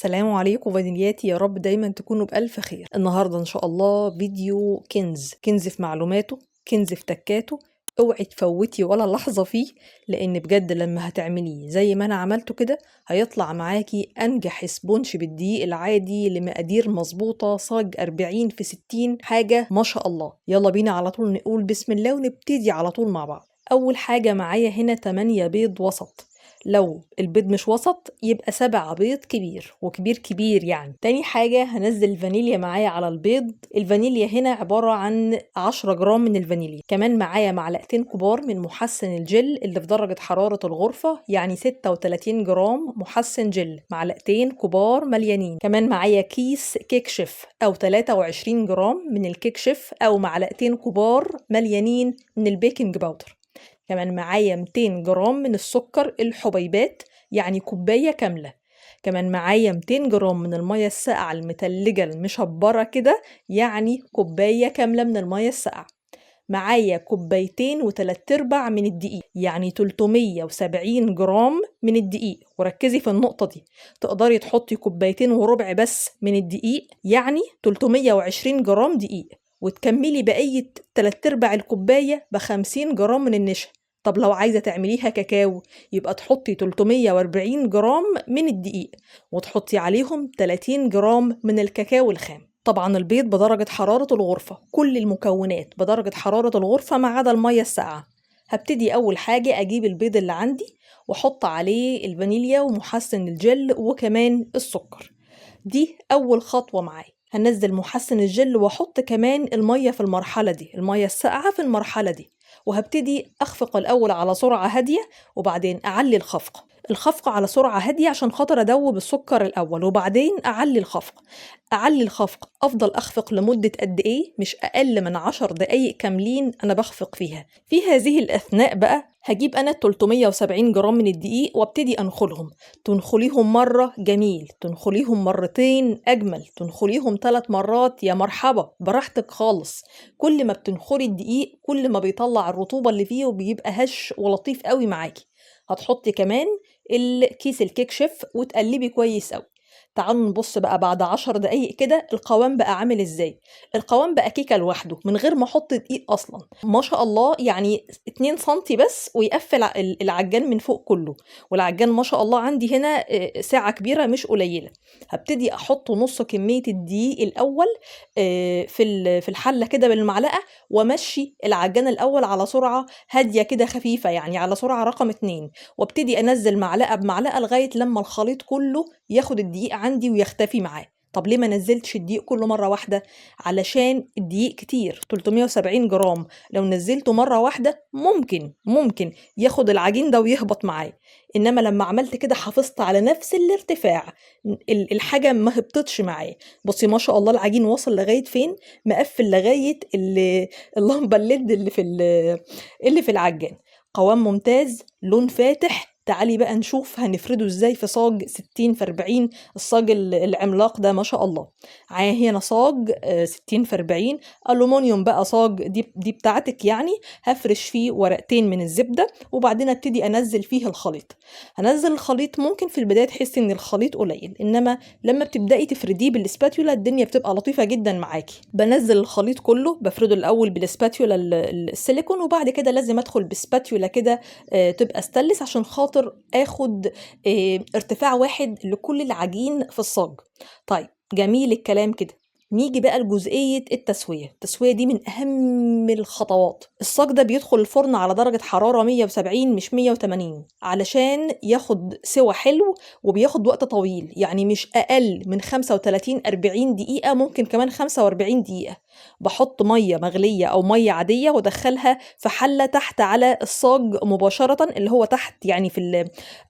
السلام عليكم فانيلياتي، يا رب دايما تكونوا بألف خير. النهاردة إن شاء الله فيديو كنز، كنز في معلوماته، كنز في تكاته. اوعي تفوتي ولا لحظة فيه، لأن بجد لما هتعمليه زي ما أنا عملته كده هيطلع معاكي أنجح sponge بالدقيق العادي لمقادير مظبوطة، صاج 40 في 60، حاجة ما شاء الله. يلا بينا على طول نقول بسم الله ونبتدي على طول مع بعض. أول حاجة معايا هنا 8 بيض وسط، لو البيض مش وسط يبقى 7 بيض كبير، وكبير كبير يعني. تاني حاجة هنزل الفانيليا معايا على البيض. الفانيليا هنا عبارة عن 10 جرام من الفانيليا. كمان معايا معلقتين كبار من محسن الجل اللي في درجة حرارة الغرفة، يعني 36 جرام محسن جل، معلقتين كبار مليانين. كمان معايا كيس كيك شيف أو 23 جرام من الكيك شيف أو معلقتين كبار مليانين من ال baking powder. كمان معايا 200 جرام من السكر الحبيبات، يعني كوباية كاملة. كمان معايا 200 جرام من المية الساقعة المتلجة المشبرة كده، يعني كوباية كاملة من المية الساقعة. معايا 2.75 كوباية من الدقيق، يعني 370 جرام من الدقيق. وركزي في النقطة دي، تقدري تحطي 2.25 كوباية بس من الدقيق، يعني 320 جرام دقيق، وتكملي بقية 3/4 الكوباية ب50 جرام من النشا. طب لو عايزة تعمليها كاكاو يبقى تحطي 340 جرام من الدقيق وتحطي عليهم 30 جرام من الكاكاو الخام. طبعا البيض بدرجة حرارة الغرفة، كل المكونات بدرجة حرارة الغرفة ما عدا المية الساقعة. هبتدي أول حاجة أجيب البيض اللي عندي وأحط عليه الفانيليا ومحسن الجل وكمان السكر. دي أول خطوة معايا. هنزل محسن الجل واحط كمان المية في المرحلة دي، المية الساقعة في المرحلة دي، وهبتدي اخفق الاول على سرعة هادية وبعدين اعلي الخفق. الخفق على سرعة هادية عشان خاطر ادوب السكر الاول وبعدين اعلي الخفق. اعلي الخفق، افضل اخفق لمدة قد ايه؟ مش اقل من 10 دقايق كاملين انا بخفق فيها. في هذه الاثناء بقى هجيب انا 370 جرام من الدقيق وابتدي انخلهم. تنخليهم مرة جميل، تنخليهم مرتين اجمل، تنخليهم 3 مرات يا مرحبا، براحتك خالص. كل ما بتنخلي الدقيق كل ما بيطلع الرطوبة اللي فيه وبيبقى هش ولطيف قوي معاكي. هتحطي كمان الكيس الكيك شيف وتقلبي كويس قوي. تعالوا نبص بقى بعد 10 دقايق كده القوام بقى عامل ازاي. القوام بقى كيكة لوحده من غير ما احط دقيق اصلا، ما شاء الله، يعني 2 سنتي بس ويقفل العجان من فوق كله. والعجان ما شاء الله عندي هنا ساعة كبيرة مش قليلة. هبتدي احط نص كمية الدقيق الاول في الحلة كده بالمعلقة، وامشي العجان الاول على سرعة هادية كده خفيفة، يعني على سرعة رقم 2، وابتدي انزل معلقة بمعلقة لغاية لما الخليط كله ياخد الدقيق عندي ويختفي معاه. طب ليه ما نزلتش الدقيق كله مرة واحدة؟ علشان الدقيق كتير، 370 جرام، لو نزلته مرة واحدة ممكن ياخد العجين ده ويهبط معاه. إنما لما عملت كده حافظت على نفس الارتفاع، الحاجة ما هبطتش معاه. بصي ما شاء الله العجين وصل لغاية فين؟ مقفل لغاية اللمبة ال LED اللي في العجان. قوام ممتاز، لون فاتح. تعالي بقى نشوف هنفرده ازاي في صاج 60 في 40، الصاج العملاق ده ما شاء الله. معايا هنا صاج 60 في 40 الومنيوم بقى، صاج دي بتاعتك يعني. هفرش فيه ورقتين من الزبدة وبعدين ابتدي انزل فيه الخليط. هنزل الخليط، ممكن في البداية تحسي ان الخليط قليل، انما لما بتبدأي تفرديه بال spatula الدنيا بتبقى لطيفة جدا معاكي. بنزل الخليط كله، بفرده الاول بال spatula السيليكون، وبعد كده لازم ادخل ب spatula كده تبقى ستانلس عشان خاطر اخد ارتفاع واحد لكل العجين في الصاج. طيب جميل الكلام كده. نيجي بقى لجزئية التسوية. التسوية دي من أهم الخطوات. الصاج ده بيدخل الفرن على درجة حرارة 170 مش 180 علشان ياخد سوى حلو، وبياخد وقت طويل، يعني مش أقل من 35-40 دقيقة، ممكن كمان 45 دقيقة. بحط مية مغلية أو مية عادية وأدخلها في حلة تحت على الصاج مباشرة، اللي هو تحت يعني في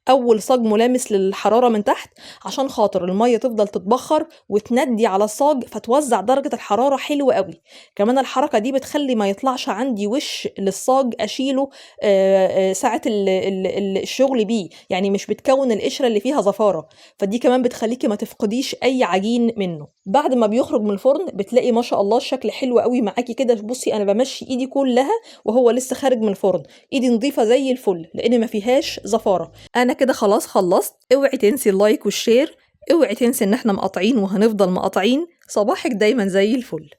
أول صاج ملامس للحرارة من تحت، عشان خاطر المية تفضل تتبخر وتندي على الصاج فتوزع درجة الحرارة حلو قوي. كمان الحركة دي بتخلي ما يطلعش عندي وش للصاج أشيله ساعة الشغل بيه، يعني مش بتكون القشرة اللي فيها زفارة، فدي كمان بتخليكي ما تفقديش أي عجين منه. بعد ما بيخرج من الفرن بتلاقي ما شاء الله الشكل حلو قوي معاكي كده. بصي أنا بمشي إيدي كلها وهو لسه خارج من الفرن، إيدي نظيفة زي الفل لأن ما فيهاش زفارة. أنا كده خلاص خلصت. اوعي تنسي ال like وال share. اوعي تنسي ان احنا مقاطعين وهنفضل مقاطعين. صباحك دايما زي الفل.